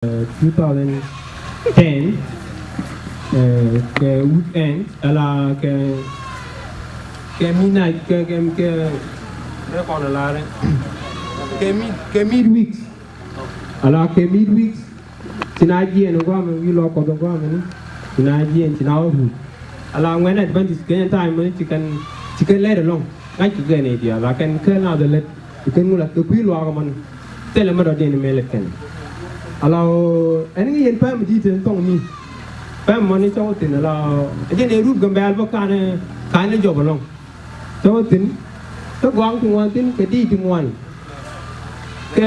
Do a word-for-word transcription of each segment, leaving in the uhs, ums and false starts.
two thousand ten, eh, kɛ weekend, ala kɛ, kɛ midnight, kɛ, kɛ, kɛ, kɛ kɔn ala rɛ. Kɛ mid, kɛ midweek. Ala kɛ midweek. Ci na jiɛn guamɛ, wi̱i̱ lɔ kɔth guamɛ ni. Ci na jiɛn, ci na wä rut. Ala ŋuɛn Adventist kɛ time mɛ ni ci kɛn, ci kɛn lɛt ɛlɔŋ. Ŋa̱c kɛ kɛn idiɛ, ala kɛn kɛ na the let. Kɛ ŋu la kɛ kui̱ luaak mɔn. Thilɛ mɛ dɔ̱diɛn mɛ lɛ kɛn. Ala ɣöö ɛn ŋi̱ yɛn pɛm di̱t ɛn thɔŋ mi. Pɛm mɔn i̱ cɔw thi̱n ala ɣöö ɛ jɛn ɛ rup Gambɛl bä kanɛ, kanɛ jɔp ɛlɔ̱ŋ. Cɔw thi̱n. Kä gua̱a̱ŋ ti ŋuan thi̱n kɛ di̱t ti ŋuan. Kɛ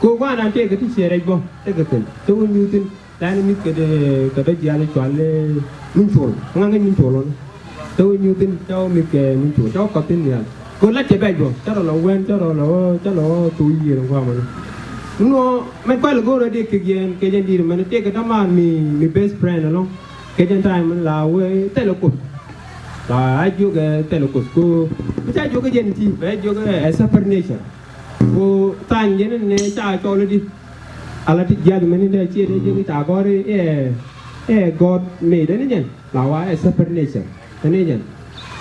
ko̱o̱k gua̱a̱n an tëëkɛ ti ciɛ rɛc bä tëëkɛ thi̱n cɔw nyuuth thi̱n. Lani mi̱th kɛ dee kɛ dee jial i̱ cual i̱ Min Cuɔl. Ŋa̱ŋ i̱ Min Cuɔl ɣɔn. Cä wä nyuth in, cä wä mi̱th kɛ Min Cuɔl, cä wä kɔth in nhial. Go̱o̱r la cɛ bɛc bä, cä rɔ la wɛn, cä rɔ la wä, cä la wä thok yiëër in guamä ni. Min wä mɛn kual go̱o̱r a dee kek yɛn kɛ jɛn di̱i̱t mɛn tëëkɛ däman mi, mi best friend ɛlɔ̱ŋ. Kɛ jɛn time mɛn la wee thilɛ Kuoth. La a jiök ɛ thilɛ Kuoth ko. Bi ca jiök ɛ jɛn ti, bɛ jiök ɛ separate nation. Ko tha̱a̱ny jɛn in nɛ ca cɔl i̱di. Ala ti jiath mɛn in dee ciet in ji̱n ca gɔ̱r i̱ ɛ, ɛ God made in jɛn. La wa ɛ separate nation in jɛn.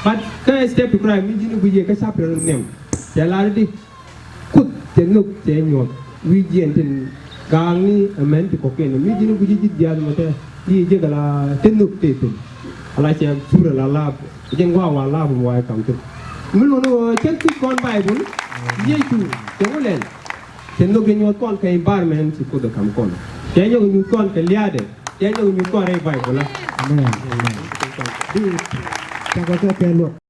But kä step to Christ mi ji̱n i̱ guic yɛ kä chapter nɛm. Cɛ lar i̱di. Kuth cɛ nhök cɛ nyuɔ̱th. Wi̱i̱ jiɛn tin ga̱a̱ŋni ɛmɛn ti kɔ̱kiɛn. Mi ji̱n i̱ guic i̱ ji̱ jiath mɛ tɛ. I̱ ji̱ kɛ la te nhök te thi̱n. Ala cɛ thur ala lap. Jɛn gua̱a̱ wa lap wa kam thi̱n. Mi luni wä cɛ kui̱ kɔn Baibul. Yecu cɛ ŋu lɛl. Cɛ nhök jɛ nyuɔ̱th kɔn kɛ environment ci Kuoth ɛ ka̱m kɔn. Cɛ nyɔk nyuth kɔn kɛ liaadɛ. Cɛ nyɔk nyuth kɔn rɛy Baibul la. Amen. Amen. Cakɔ kɛ kɛ luɔk.